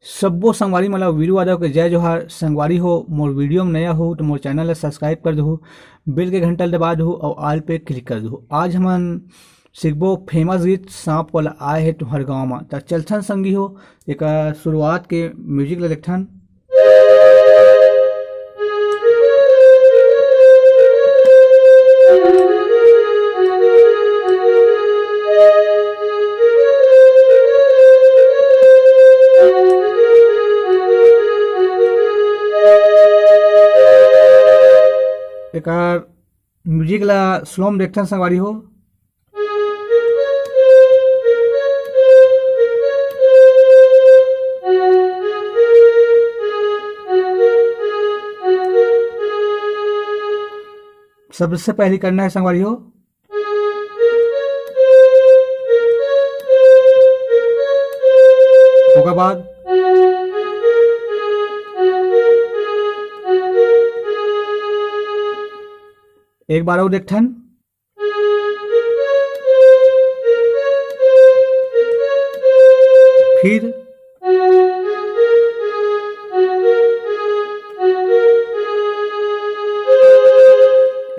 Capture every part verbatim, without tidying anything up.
सब्बो संगवारी मन ला वीरू यादव के जय जोहार। संगवारी हो, मोर वीडियो में नया हो तो मोर चैनल ला सब्सक्राइब कर दहू, बेल के घंटा ला दबा दहू और ऑल पे क्लिक कर दहू। आज हमन सीखबो फेमस गीत सांप वाला आए हे तुहर गाँव मा। त चलथन संगी हो, एकर शुरुआत के म्यूजिक ला देखथन। एकर म्यूजिक ला स्लो में देखथन संगवारी हो। सबसे पहले करना है संगवारी हो, ओकर बाद एक बार और देखथन। फिर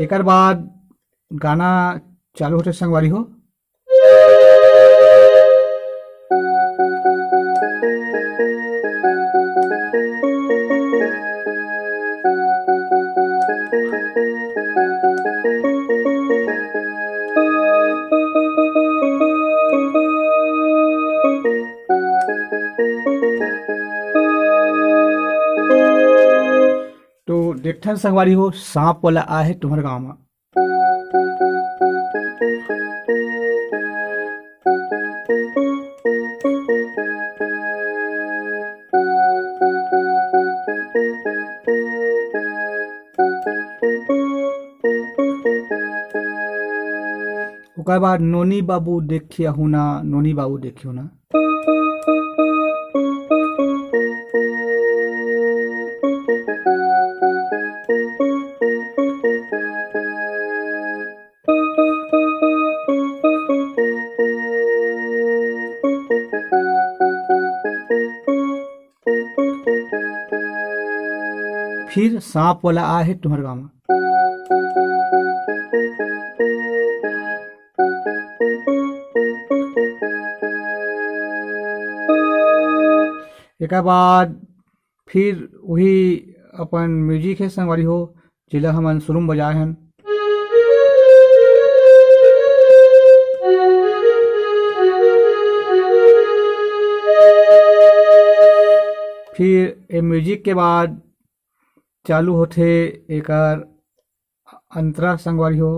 एकर बाद गाना चालू होथे संगवारी हो। तो देखथन संगवारी हो, सांप वाला आए हे तुम्हर गाँव मा। ओकर बाद नोनी बाबू देखिया हूँ ना, नोनी बाबू देखियो ना। फिर सांप वाला आए हे तुम्हर गाँव मा। एकर बाद फिर वही अपन म्यूजिक हे संगवारी हो, जेला हमन शुरू में बजाए हन। फिर ए म्यूजिक के बाद चालू होथे एकर अंतरा संगवारी हो।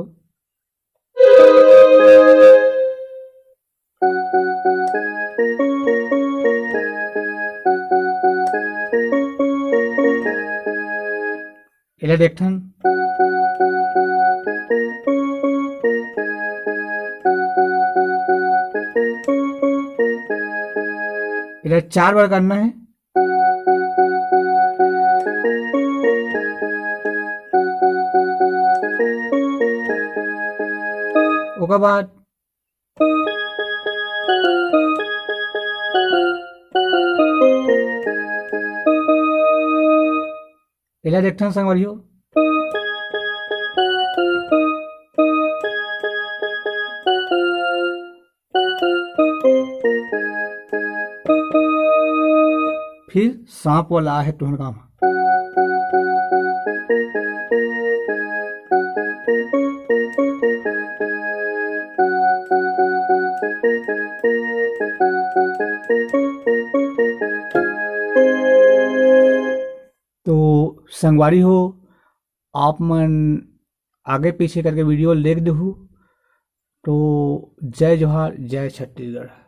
एला देखथन। एला चार बार करना हे। ओकर बाद एला देखथन संगवारी हो। फिर सांप वाला आए हे तुहर गाँव मा। तो संगवारी हो, आप मन आगे पीछे करके वीडियो देख देहू। तो जय जोहार, जय छत्तीसगढ़।